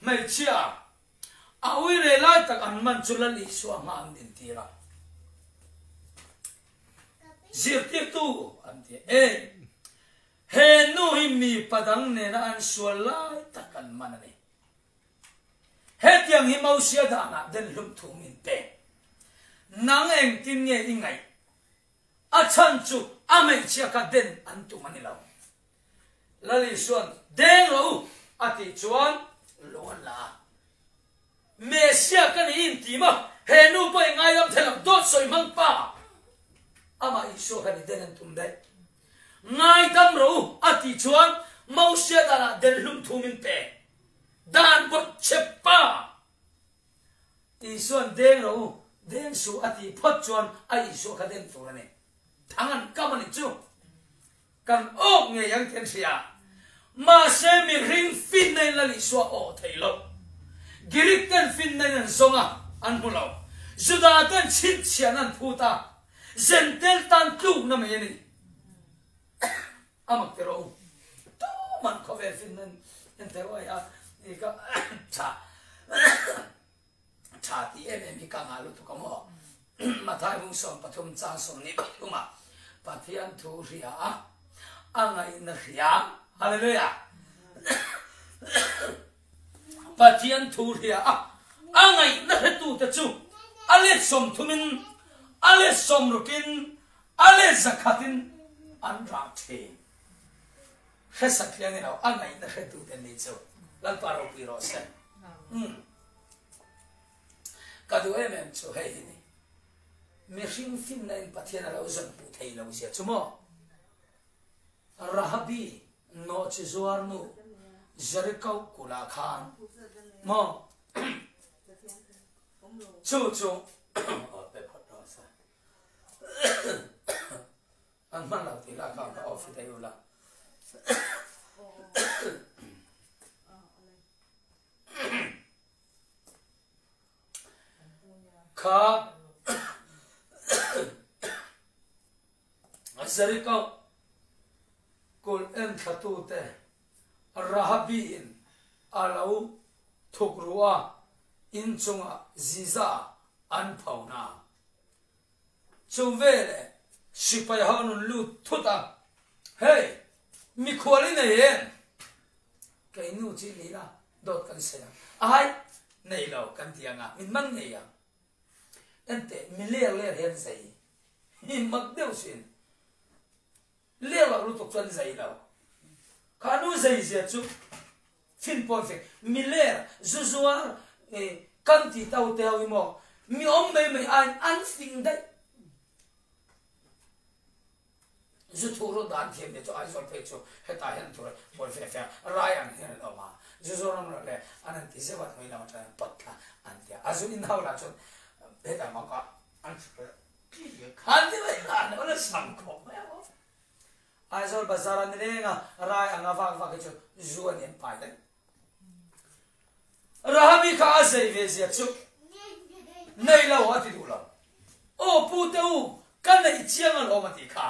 Hmeichhia, a uire lai tak an man chu Lal Isua hma an dintir a. Zirtirtu an ti e, he nu hi mipa dang nena an sual lai tak an man a ni. Hetiang hi Mosia danah denhlum thu min pe. Nang engtin nge i ngaih? A chhan chu a hmeichhia kha den an tum a ni lo. Lal Isua'n, Deng rawh u, a tih chuan lung an la a. Messiah ka ni intim a, he nu pawh i ngaidam thei lo, dawt sawi hmang pa! Amah Isua kha ni den an tum daih. Ngaidam rawh u, a tih chuan Mosia danah denhlum thu min pe. Dan bawt chep pa! Isua'n deng rawh u, deng suh a tih phawt chuan a Isua kha den tur a ni. Thang an kam a ni chu. Kan awk ngei ang tih an hria. Mahse mihring finna in Lal Isua awh thei lo. Greek ten finna in an zawng a, an hmu lo. Juda ten chhinchhiahna an phut a, Zentel tan tlukna mai a ni. A mak ti rawh u. Tuman khawvel finna in en thei uai a, ni ka tha tha ti em em hi ka ngah lutuk a maw. Mathai bung 13 chang 23 ah Pathian thu hria a, a ngaihna hria. Hallelujah. Pathian thu hria a, a ngaihna hretute chu a let 30 in, a let 60 in, A let zakhatin an rah thin. Hre satliah ni lo, a ngaihna hretute ni chu Lalpa ropui rawh se. Umm. Ka duh em em chu hei hi ni. Mihring finna in Pathian a lo zawn hmuh thei lo zia chu maw? Rahabi nawhchi zuar nu Jericho kulh ah khan maw? Chu chu aw pe phawt rawh se. An hman lo tih lah kha ka off hi daih ula. Kha Jericho kulh en thlatute Rahabi in a lo thuk ru a, inchungah ziza an pho na. Chu veleh sipai ho an rawn lut thut a, Hey, mikhual i nei em? Kei nu chu i ni la, dawt kan sawi ang. Ai, nei lo kan ti ang a, min man ngei ang. Enteh, mi ler ler hian zai hi mak deuh sin. Ler loh lutuk chuan zai lo. Kha nu zai zia chu Fin pawn fek, mi ler, zu zuar, kan ti to te ho hi maw, mi awm mai mai aiin an fing daih. Zu thu rawt dan thiam te chu Aizawl phei chu hetah hian tur pawi fe fe a, rai ang hian an awm a, zu zuar ang rawh le an han ti zeuh a, hnuai lam atang hian pawt thla an ti a, a zu in ho lah chuan hetah mah kha an khan ti mai a, an la sam khawp mai a maw. Aizawl bazar a ni reng a, rai anga vak vak hi chu zu a ni an pai daih. Rahabi kha a zei ve zia chu nei lo a ti duh lo. Aw pu te u, ka neih chiang alawm a tih kha.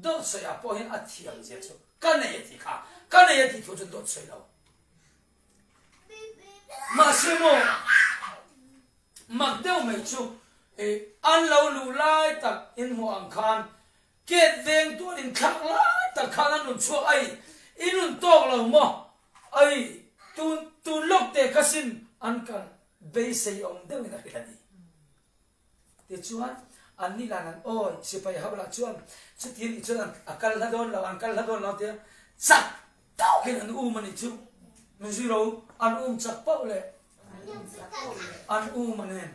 Dawt sawi ah pawh hian a thiam zia chu ka nei a tih kha. Ka nei a tih thu chu dawt sawi lo. Mahse maw mak deuh mai chu an lo luh lai tak inhmuh ang khan Ket veng tuan in thlak lai tak khan an rawn chhuak ai, i nun tawk lo maw? Ai, tun tun lawk te kha sin an kal beisei awm deuhin a hrilh a ni. Tichuan, an ni lan an awi, sipai ho lah chuan chuti anih chuan an a kal hla dawn lo, an kal hla dawn lo tia chak tawkin an um a nih chu. Min zui ro, an um chak pauh leh an um a nen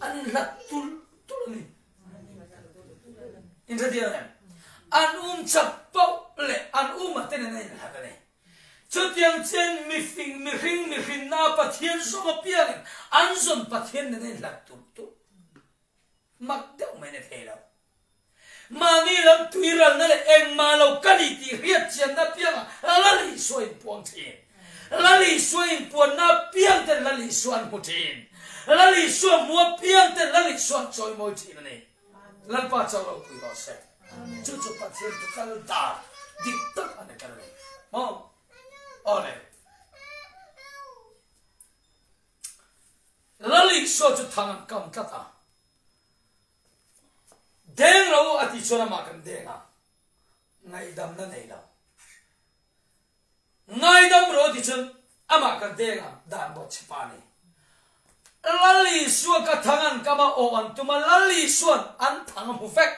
an inhlat tulh tulh a ni. Inhrethiam em? An um chak poh leh an um a te nen a inhlat a ni. Chutiang chuan mifing, mihring, mihrinna Pathian zawng apiangin an zawn Pathian nen a inhlat tulh tulh. Mak deuh mai ni thei lo. Mahni lam tuiralna leh engmah lo ka ni tih hriat chianna apiangah Lal Isua inpuang thin. Lal Isua inpuanna apiang ten Lal Isua an hmu thin. Lal Isua hmu apiang ten Lal Isua an chawimawi thin a ni. Lalpa chauh ropui rawh se. Chu chu Pathian thu kal dan dik tak a ni tel a ni. Maw? Aw le. Isua chu thang an kam tlat a. Deng lo a tih chuan amah kan deng a, ngaihdamna nei lo. Ngaidam rawh a tih chuan amah kan deng a, dan bawt chhe pa a ni. Lal Isua ka thang an kam a, aw an tum a, Lal Isua'n an thang a hmu vek.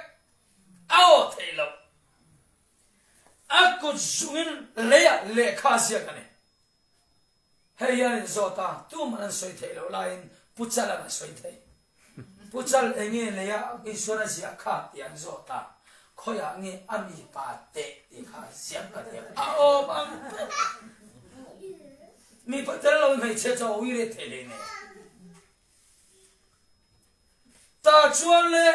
A aw theih loh. A kut zungin leiah lehkha a ziak a ni. Hei hian in zawt a, tuman an sawi theih loh laiin Pu Chalan a sawi thei. Pu Chal enge leia Isuan a ziah kha tih an zawt a, khawiah nge a mipa teh tih kha ziak ka thiam a awm ang ber. Mipa tel lo hmeichhia chu a ui let thei hle nen. Tah chuan le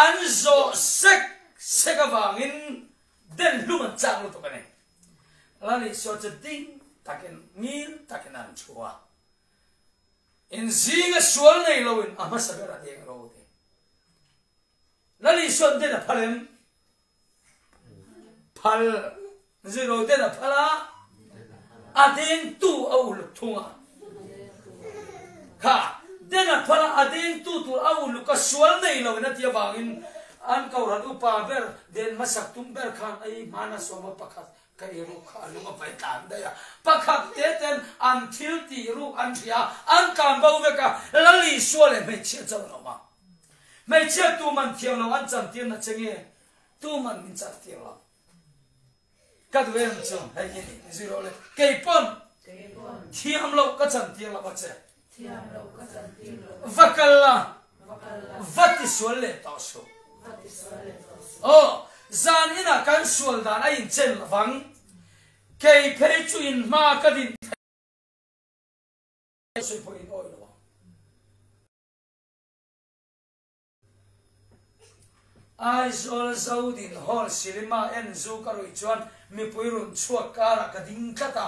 an zawh sek sek avangin den hlum an chak lutuk a ni. Lal Isua chu ding takin ngil takin an thu a. In zinga sual nei loin a hmasa ber a deng ro te. Lal Isua'n den a phal em? Phal zero den a phal a, a dengtu a uluk thung a. Kha den a phal a, a dengtu tur a uluk a sual nei lo in a ti avangin an kohhran upa ber den hmasak tum ber khan ei hmana sawma pakhat ka ei ruk kha a lung a vai tlan daih a. Pakhat te ten an thil tih ruk an hria a, an tlan bo vek a, Lal Isua leh hmeichhia chauh an awm a. Hmeichhia tuman thiam lo an chantir na che nge tuman min chantir lo. Ka duh em chu hei hi ni zui rawh le. Keipawn thiam loh ka chantir lo a che. Va kal la, va tisual leh tawh suh. Aw, zan inah kan sual dan a inchen lovang. Kei phei chu in hma ka din thei sawi pawh in awih lo ang. Aizawl Zodin Hall Silima en zu ka ruih chuan mipui run chhuak karah ka ding tlat a.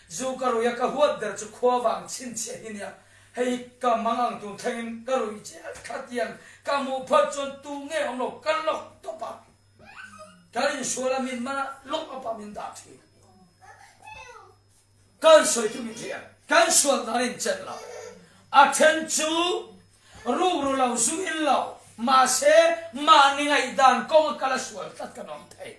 Zu ka ruih a ka huat ber chu khua vang chhinchhiah hi nia. Hei hi ka mang ang tun thlengin ka ruih chiah khatiang ka hmuh phawt chuan tu nge awm lo ka lawk tawp a. Kan insual a min man a lawk up ah min dah thin. Kan sawi chu min hria. Kan sual dan in chet lo. A then chu rukru lo, zu in lo, mahse mahni ngaihdan kawng a kal a sual tlat kan awm thei.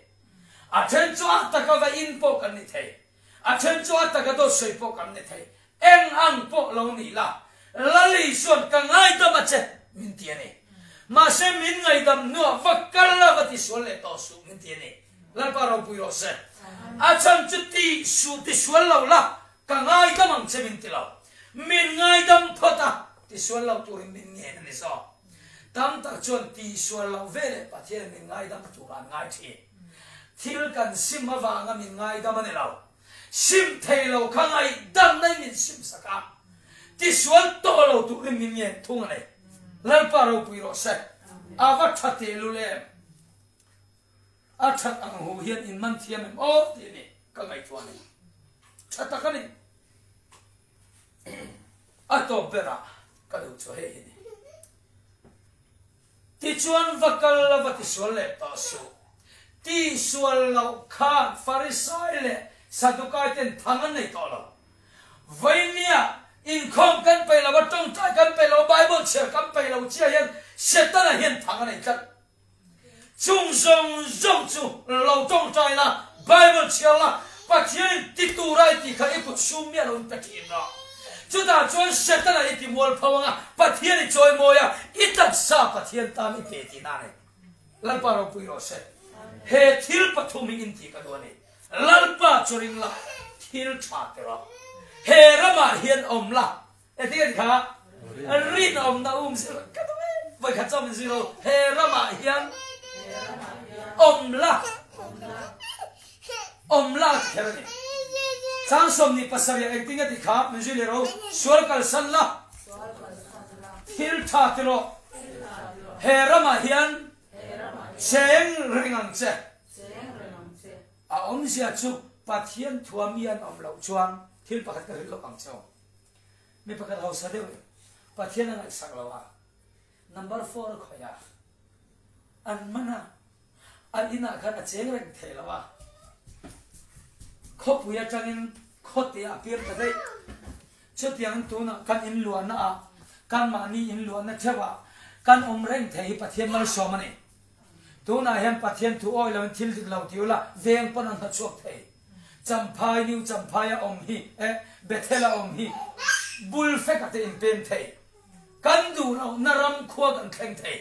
A then chu a taka va in pawh kan ni thei. A then chu a taka dawt sawi pawh kan ni thei. Eng ang pawh lo ni la, Lali chuan ka ngaidam a che min ti a ni. Mahse min ngaidam hnuah va kal la va tisual leh tawh suh min ti a ni. Lalpa ropui rawh se. A chhan chu ti su ti sual lo la, ka ngaidam ang che min ti lo. Min ngaidam phawt a, ti sual lo turin min ngen a ni zawk. Tam tak chuan ti sual lo ve leh Pathianin min ngaidam tur an ngai thin. Thil kan sim avanga min ngaidam a ni lo. Sim thei lo kha ngaihdamna in min sim sak a, ti sual tawh lo turin min ngen thung a ni. Lalpa ropui rawh se. A va tha tehlul em. A that ang hu hian in man thiam em aw tih a ni ka ngaihtuah a ni. Tha tak a ni. A tawp berah ka duh chu hei hi ni. Tichuan va kal la va tisual leh tawh suh. Tisual loh khan Farisai leh Sadukai ten thang an nei tawh lo. Vainia inkhawm kan peih lo a, tawngtai kan peih lo a, Bible chhiar kan peih lo chiah hian Setana hian thang a nei tlat. Chung zawng zawng chu lo tawngtai la, Bible chhiar la, Pathianin ti tura i tih kha i kut sum miah loin pe thin rawh. Chutah chuan Setana i ti mualpho anga Pathian i chawimawi a, i taksa Pathian tan i pe tihna a ni. Lalpa ropui rawh se. He thil pathum hi in tih ka duh a ni. Lalpa chu ring la, thil tha ti rawh. He ramah hian awm la, Engtin nge kha rinawmna um zir ka duh e. Vawikhat chu min zir lo. He ramah hian awm la awm la ti kher a ni. Chang 27 engtin nge tih kha min zir leh ro. Sual kalsan la thil tha ti rawh. He ramah hian cheng reng ang che. A awmzia chu Pathian thua mi an awm loh chuan thil pakhat ka hrilh lawk ang che aw. Mi pakhat hausa deuh in Pathian a ngaihsak lo a, number four a khawih a, an man a, a inah khan a cheng reng thei lo a, khawpui atangin khawte ah a piang ta daih. Chutiangin tunah kan inluahna ah. Kan mahni inluahna theuhah kan awm reng thei hi Pathian malsawm a ni. Tunah hian Pathian thu awi loin thil dik lo ti ula veng pawn an hnawchhuak thei. Champhai, New Champhai a awm hi eh Bethel a awm hi bul fek a te inpem thei. Kan duh lohna ram khua kan thleng thei.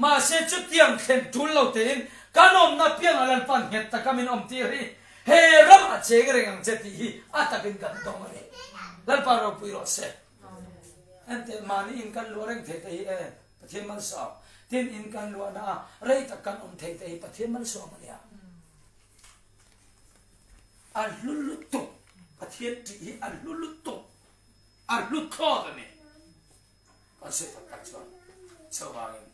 Mahse chutiang thlen tul lo tein kan awmna piangah Lalpa'n nghet taka min awm tir hi he ramah cheng reng ang che tih hi a takin kan dawng a ni. Lalpa ropui rawh se. Enteh mahni in kan luah reng thei te hi e Pathian malsawm. Tin in kan luahna a rei tak kan awm thei te hi Pathian malsawm a nia. A hlu lutuk Pathian tih hi a hlu lutuk a hlu thlawt a ni. Kan sawi tak tak chuan chuvangin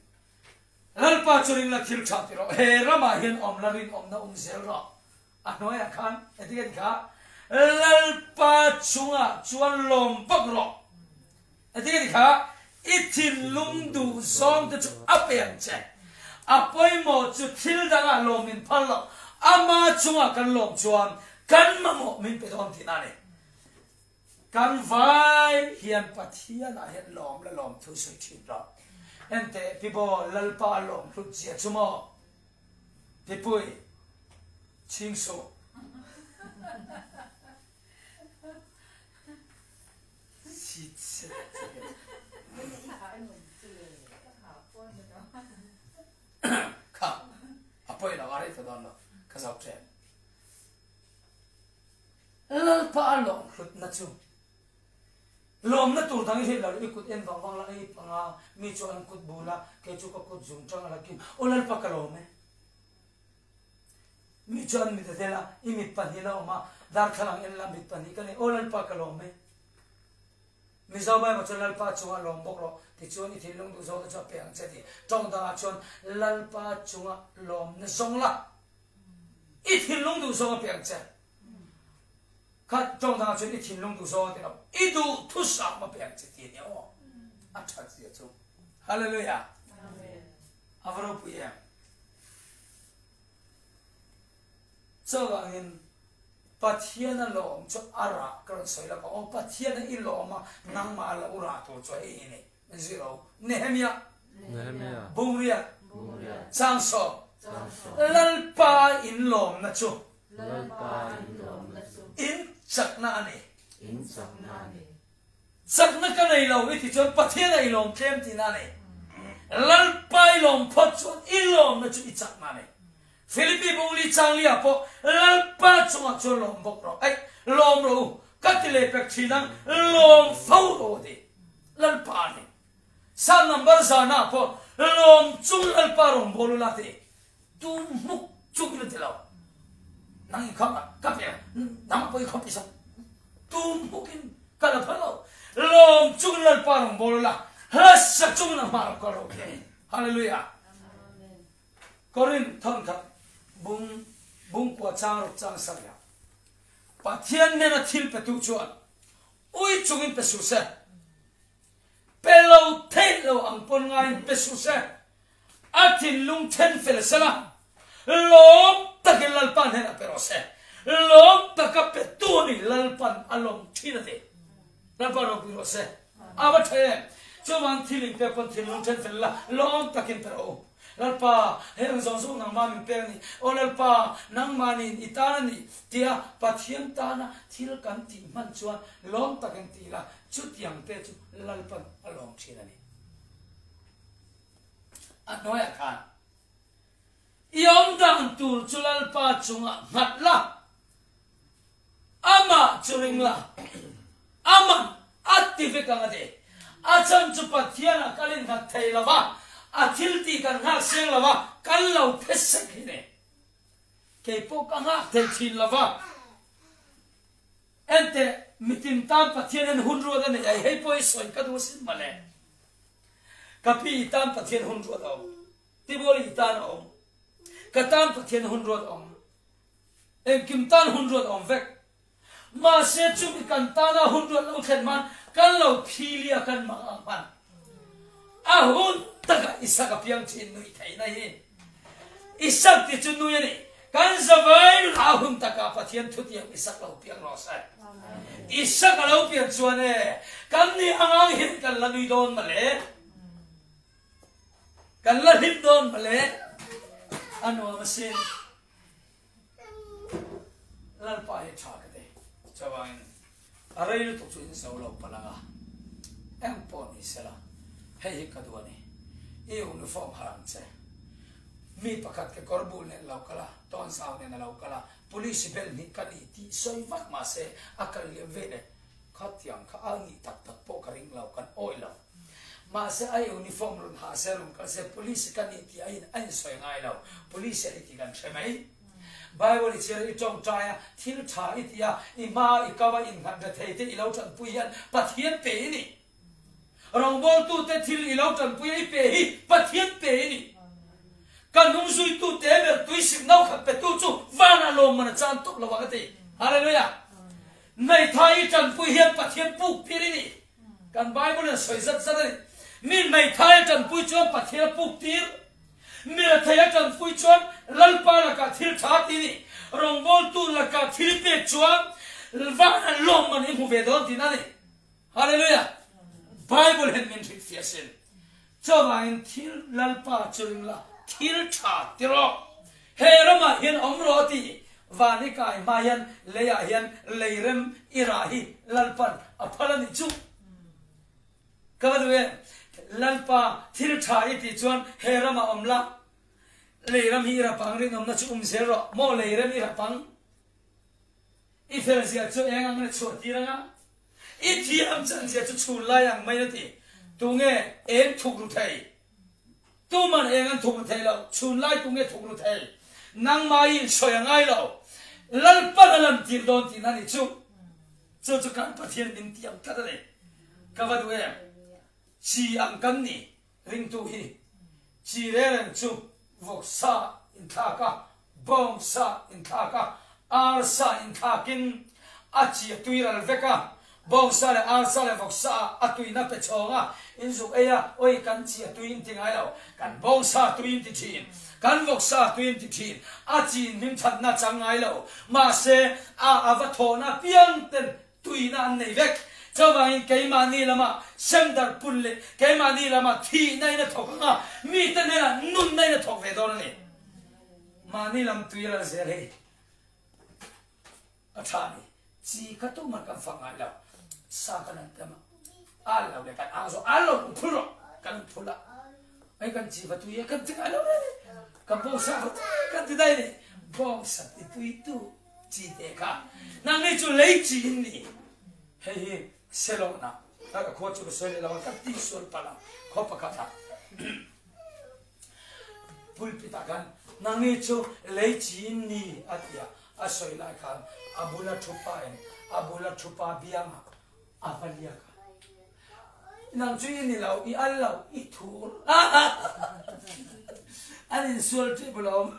Lalpa chu ring la thil tha ti rawh he ramah hian awm la rinawmna um zel rawh a hnuaiah khan engtin nge ti kha Lalpa chungah chuan lawm vak rawh engtin nge ti kha i thinlung duh zawng te chu a pe ang che a pawimawh chu thil dangah lawm min phal loh ama chungah kan lawm chuan kan mamawh min pe dawn tihna a ni. Kan vai hian Pathian ah hian lawm la lawm thu sawi thin rawh. Enteh pi baw Lalpa a lawm hlut zia chu maw? Pipui chhing suh. Kha a pawi lo a rei ta dawn lo ka zau ṭhen. Lalpa a lawm hlutna chu lawmna tur dang i hrilh lo, i kut en vang vang la, i panga mi chu an kut bul a, kei chu ka kut zung tang a la kim, aw Lalpa ka lawm e. Mi chu an mit a del a, i mit pahnih la awm a, darthlalang en la mit pahnih ka nei, aw Lalpa ka lawm e. Mizo Bible chuan Lalpa chungah lawm bawk rawh, tichuan i thinlung duh zawk te chu a pe ang che ti. Tawng dangah chuan Lalpa chungah lawmna zawng la. I thinlung duh zawng a pe ang che. Kha tawng dangah chuan i thinlung duh zawng a ti lo. I duh thusam a pe ang che ti a nia aw. A that zia chu. Hallelujah. A va ropui em. Chuvangin Pathian a lawm chu a rah ka rawn sawi lawk a. Aw Pathian a i lawm a nangmah a lo rah tur chu hei hi ni. Zero. Nehemiah. Nehemiah. Bungriat. Bungriat. Changsawm. Changsawm. Lalpa in lawmna chu. Lalpa in lawmna chu. In chakna a ni. In chakna a ni. Chakna ka nei lo i ti chuan Pathian a i lawm tlem tihna a ni. Lalpa i lawm phawt chuan i lawmna chu i chakna a ni. Philippi bungli changlia pawh Lalpa chungah chuan lawm bawk rawh. Aih, lawm rawh u, ka ti leh pek thin ang, lawm fo rawh u a ti. Lalpa a ni. Psalm number zanah pawh lawm chung Lalpa rawngbâwl ula ti. Tum hmuk chungin a ti lo. Nang i khawp a, ka pe a, nang pawh i khawp i sak. Tum hmukin ka la phal lo. Lawm chungin Lalpa rawngbâwl ula, hlasa chungin a hma lo kal rawh u ti. Hallelujah. Korinth thawnkhat bung bungkua chang ruk chang sarih ah Pathian hnena thil petu chuan Ui chungin pe suh se. Pe lo theih lo ang pawn ngaiin pe suh se. A thinlung then fel sela, lawm takin Lalpa hnenah pe rawh se. Lawm taka pe tu a ni, Lalpan a lawm thin a ti. Lalpa ropui rawh se. A va tha em! Chuvang thil in pek pawn thinlung then fel la, lawm takin pe rawh u. Lalpa, hei ang zawng zawng nangmah min pek a ni. Aw Lalpa, nangmah niin i tan a ni, tia Pathian tana thil kan tih hman chuan lawm takin ti ila, chutiang te chu Lalpan a lawm thin a ni. A hnuaiah khan, I awm dan tur chu Lalpa chungah nghat la. Amah chu ring la, aman a ti vek ang a ti. A chhan chu Pathianah kan innghat thei lo va, a thil tih kan nghak seng lo va, kan lo phe sek hi ni. Kei pawh ka nghak thei thin lo va. Enteh, mitin tan Pathian hian hun ruat a nei ai, hei pawh hi sawi ka duh asin mawle. Ka pi i tan Pathian hun ruat a awm, Tibawli i tan a awm, ka tan Pathian hun ruat a awm. Engkim tan hun ruat awm vek. Mahse chumi kan tana hun ruat lo thlen hman kan lo phili a kan mang ang hman. A hun takah Isak a piang thin nui theihna hi. Isak ti chu nui a ni. Kan zavai nunah a hun takah Pathian thutiang Isak lo piang rawh se. Isak a lo pian chuan e. Kan nih ang ang hian kan la nui dawn mawle. Kan la hlim dawn mawle. A nuam asin. Lalpa hi tha ka ti. Chuvangin a rei lutuk chu in zo lo palh ang a, eng pawh ni sela hei hi ka duh a ni. I uniform har ang che. Mi pakhat kekawr bul nen lo kal a, tawnzau nen a lo kal a, police bel hnih ka ni tih sawi vak mahse a kal liam ve leh khatiang kha a nih tak tak pawh ka ring lo, kan awih lo. Mahse a uniform rawn ha se rawn kal se police ka ni tih a in a insawi ngai lo, police a ni tih kan hre mai. Bible i chhiar a i tawngtai a, thil tha i ti a, i hma i kau a innghat ve thei te i lo tanpui hian Pathian pe i ni. Rawngbawltute thil i lo tanpui a i pe hi Pathian pe i ni. Ka hnungzuitu te ber tuisik no khat petu chu vanah lawmman a chan tawp lo ang a ti. Hallelujah! Hmeithai i tanpui hian Pathian puk tir i ni. Kan Bible in sawi zat zat a ni. Mi hmeithai a tanpui chuan Pathian a puk tir. Mi rethei a tanpui chuan Lalpa lakah thil tha ti ni. Rawngbawltu lakah thil pek chuan van an lawmman i hmu ve dawn tihna a ni. Hallelujah! Bible hian min hrilhfiah sin. Chuvangin thil Lalpa chu ring la, thil tha ti rawh. He ramah hian awm rawh a ti. Van i kai hma hian leiah hian lei rem i rah hi Lalpan a phal a nih chu. Ka va duh em? Lalpa thil tha i tih chuan he ramah awm la, lei ram hi i rapang rinawmna chu um zel rawh. Maw lei rem i rapang? I fel zia chu eng ang na chhuah tir anga? I thiam chan zia chu chhun lai ang mai na ti. Tunge eng thuk ru thei? Tuman eng an thuk ru thei lo. Chhun lai tunge thuk ru thei? Nangmah in sawi a ngai lo. Lalpan a lan tir dawn tihna ni chu. Chu chu kan Pathian min tiam tlat a ni. Ka va duh em? Chi ang kan ni. Ringtu hi chi reng reng chu vawksa inthlak a, bawngsa inthlak a, arsa inthlakin a chi a tui ral vek a, bawngsa leh arsa leh vawksa ah a tuina pe chhawng a, in zuk ei a, awi kan chi a tui in ti ngai lo, kan bawngsa a tui in ti thin, kan vawksa a tui in ti thin, a chi in hmingthatna chang ngai lo, mahse a a va thawhna apiang ten Tuina an nei vek. Chuvangin keimahni lama semdar pun leh keimahni lama thihna in a thawk ang a, mite hnenah nunna in a thawk ve dawn a ni. Mahni lam tui ral zel hi a tha a ni. Chi kha tuman kan fak ngai lo. Sa kan han tem a, al lo leh kan ang zawh al lo kan phul rawh, kan phul a, hei kan chi va tui e kan ti ngai lo reng a ni. Kan bawngsa va tui e kan ti daih a ni. Bawngsa ti tuitu. Chi te kha nangni chu lei chi in ni. Hei hi Selawna ka ka khua chu ka sawi leh lo a, ka ti sual palh a, khaw pakhat ah pulpit ah khan nangni chu lei chi in ni a ti a, a sawi lai khan a bula thu pa in a bula thu pa biang ah A va liak a. Nang chu i ni lo, i al lo, i thur. An insual tep alawm.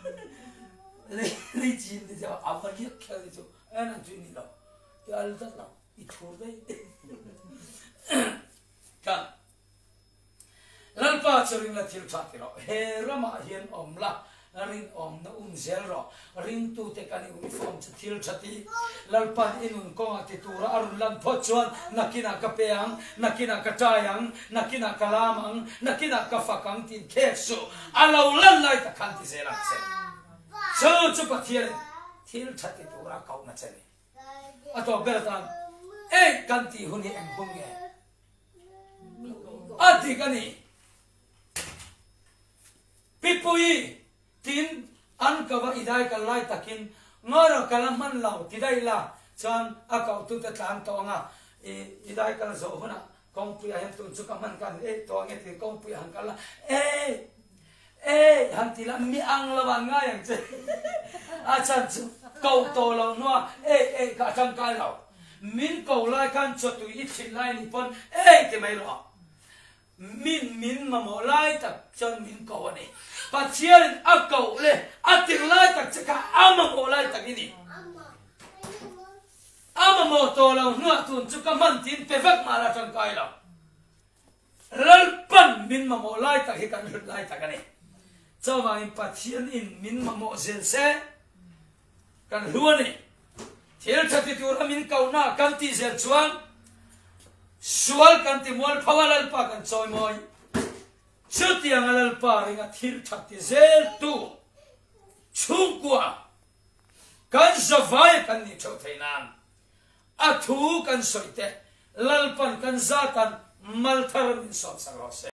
Lei chin te chu a va liak kher te chu e nang chu i ni lo, i al tlat lo, i thur daih. Ka Lalpa chu ring la thil tha ti rawh. He ramah hian awm la, rinawmna um zel rawh. Ringtute kan i uniform chu thil tha ti. Lalpa'n i nun kawngah ti tura a rawn lan phawt chuan nakinah ka pe ang, nakinah ka ṭai ang, nakinah ka lam ang, nakinah ka fak ang tiin khek suh. A lo lan lai tak khan ti zel ang che. Chu chu Pathianin thil tha ti tura a kohna che ni. A tawp ber atan eng kan tih hun hi eng hun nge? A dik a ni. Pipui tin an ko a i dai kal lai takin ngawr kal a hman lo ti daih la chuan a kohtute tlan tawh ang a, i i dai kal zawh hunah kawngpui ah hian tun chu ka hman ka ni eih tawh ang e tiin kawngpui ah han kal la eih eih han ti la mi ang lo an ngai ang che a chhan chu koh tawh loh hnuah eih eih kha a tangkai lo. Min ko lai khan chawtui i thlit lai ni pawn ei ti mai rawh. Min min mamawh lai tak chuan min ko a ni. Pathianin a koh leh a tir lai tak che kha a mamawh lai tak i ni. A mamawh tawh lo hnuah tun chu ka hman tiin pe vek mah la tangkai lo. Lalpan min mamawh lai tak hi kan hlut lai tak a ni. Chuvangin Pathianin min mamawh zel se kan hlu a ni. Thil tha ti tura min kohna kan tih zel chuan. Sual kan ti mualpho a Lalpa kan chawimawi. Chutianga Lalpa ringa thil that ti zeltu chhungkua kan zavai kan nih theuh theih nan a thu kan sawi te Lalpan kan zatan mal thar min sawmsak rawh se.